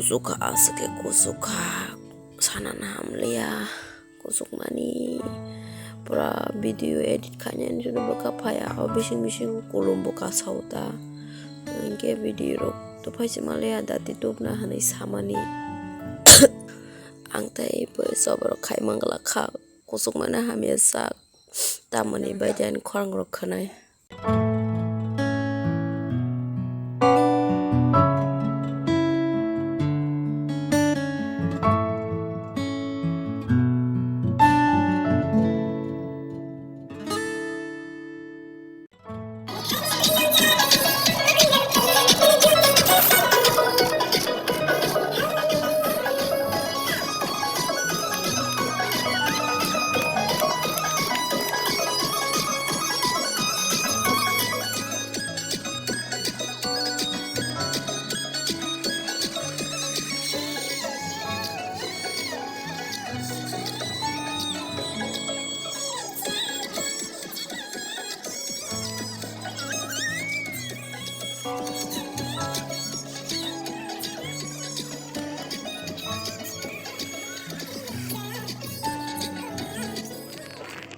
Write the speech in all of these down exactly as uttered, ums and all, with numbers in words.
Kuchuk kha, aswk khe kuchuk kha, sana na hamliya, kuchuk mani pura video edit khainani jora bwkha phaiya, o bising bising kulum bwkha sao ta, hinkhe video rok to phai se manliya, dati tubna hinwi samani. Ang tei bo soborok khai mangla kha, kuchuk mani hamya sak, tamoni bai de ani khorang rok khwnai.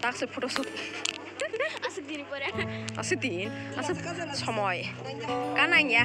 Takse photoshoot. Aswk din pore. Aswk din, aswk somoi. Kanang ya.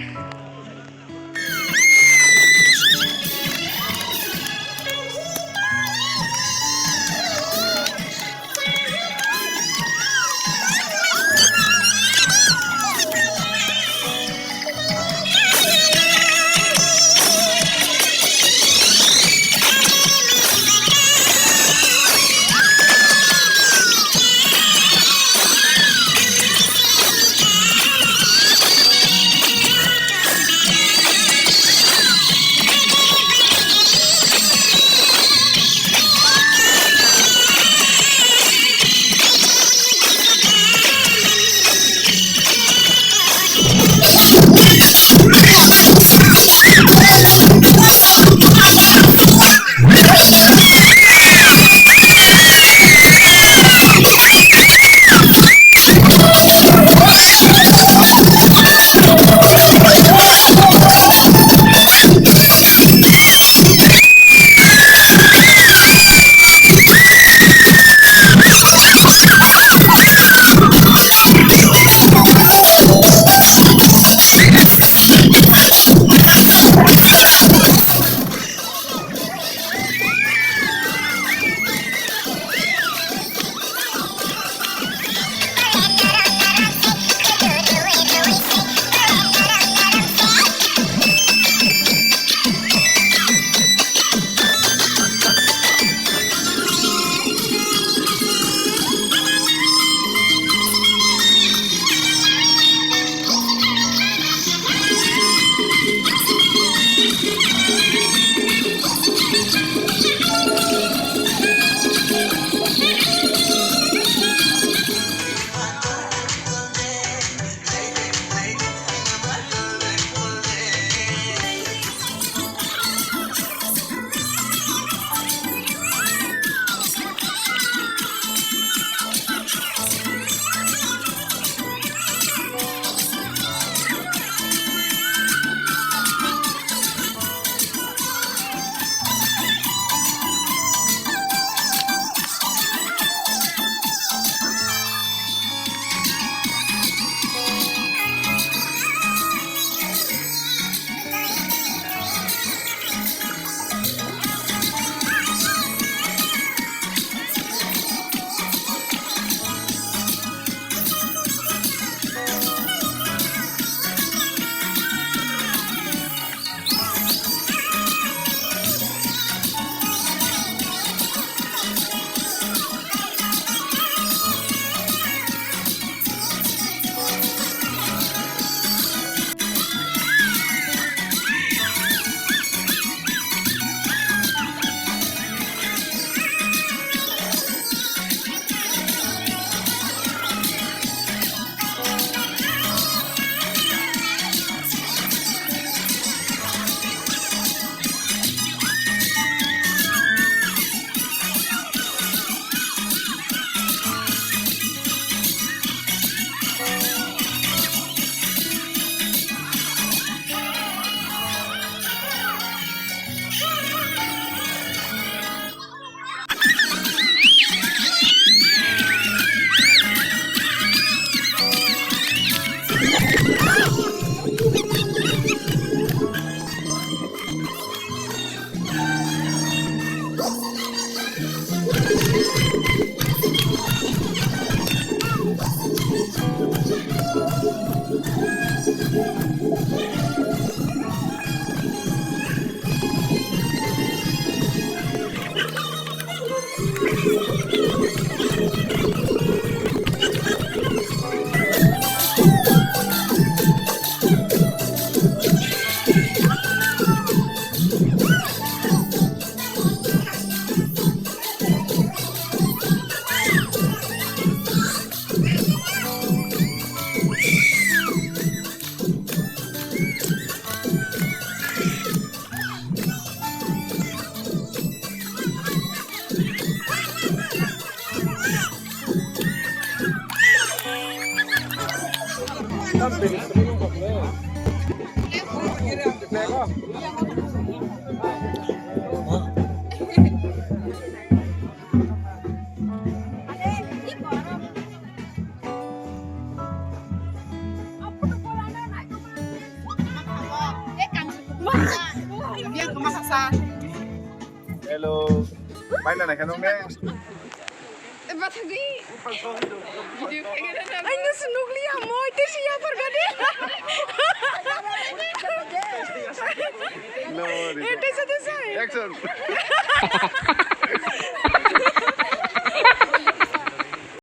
Hello. Paina naikha nung ne? Bathagwi. Video khaigana. Aino se nukliya, moi te se yapar gadi. No, no. Ete se te se. Action.